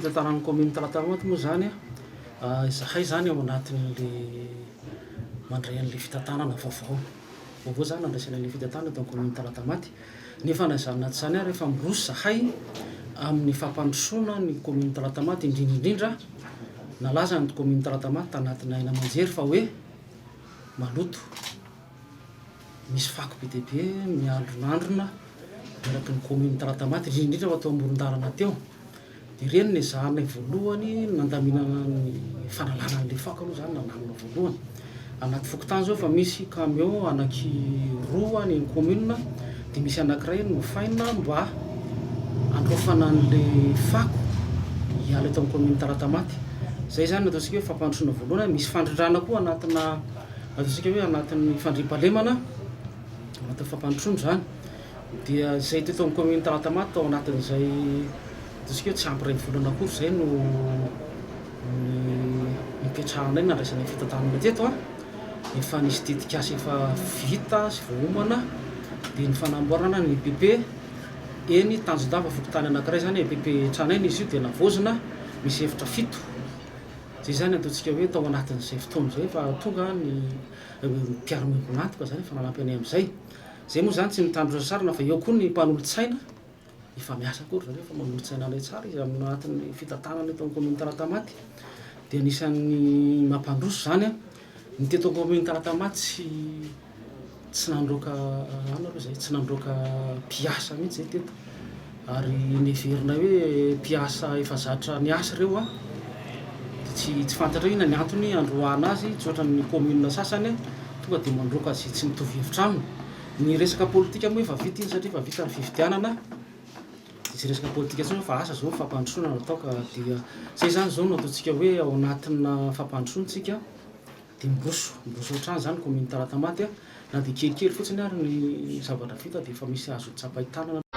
fitantanan'ny commune Talatamaty moa izany an, izahay izany ao anatin'le mandray an'le fitantanana vaovao. Vaovao izany nandraisana an'le fitantanana eto amin'ny commune Talatamaty. Nefa na izany na tsy izany ary efa miroso izahay amin'ny fampandrosoana ny commune Talatamaty, indrindra indrindra nalaza ny commune Talatamaty tanatina haino aman-jery fa hoe maloto. Misy fako be dia be miandronandrona eraky ny commune Talatamaty, indrindra indrindra ho atao amoron-dalana teo. Dia ireny no ezahanay voalohany nandaminana ny fanalana an'ilay fako aloha izany nalamina voalohany. Anaty fokontany izao efa misy camion anaky roa any amin'ny commune, dia misy anankiray nofaina mba handraofana an'ilay fako hiala eto amin'ny commune Talatamaty. Izay izany no ataontsika hoe fampandrosoana voalohany. Misy fandrindrana koa anatina Ataontsika hoe anatin'ny fandriampahalemana, anatin'ny fampandrosoana izany, dia izay teto amin'ny commune Talatamaty tao anatin'izay ataontsika hoe tsy ampy iray volana akory izay no nipetrahanay nandraisanay fitantanana teto an, efa nisy tetikasa efa vita sy voaomana dia ny fanamboarana ny EPP eny Tanjondava fokontany anankiray izany EPP tranainy izy io dia navaozina misy efitra fito. Izay izany ataontsika hoe tao anatin'izay fotoana izay efa tonga ny mpiara-miombon'antoka izany efa nanampy anay amin'izay. Izay moa izany tsy mitandro sasarana fa eo koa ny mpanolotsaina, efa miasa koa ry zareo, efa manolotsaina anay tsara izy amin'ny anatin'ny fitantanana eto amin'ny commune Talatamaty. Dia anisan'ny mampandroso izany an, ny teto amin'ny commune Talatamaty tsy Tsy nandroaka an aloha zay, tsy nandroaka mpiasa mihitsy zay teto ary neverina hoe mpiasa efa zatra niasa ireo an, de tsy tsy fantatra hoe inona ny antony androahana azy, tsy ohatran'ny commune sasany an, tonga de mandroaka ze tsy mitovy hevitra aminy. Ny resaka politika moa efa vita iny satria efa vita ny fifidianana, de tsy resaka politika intsony fa asa zao ny fampandrosoana no atao ka dia zay zany zao no ataontsika hoe ao anatina fampandrosoana tsika. Dia miroso, miroso hatrany izany commune Talatamaty a, na dia kelikely fotsiny ary ny zavatra vita dia efa misy azo tsapain-tanana.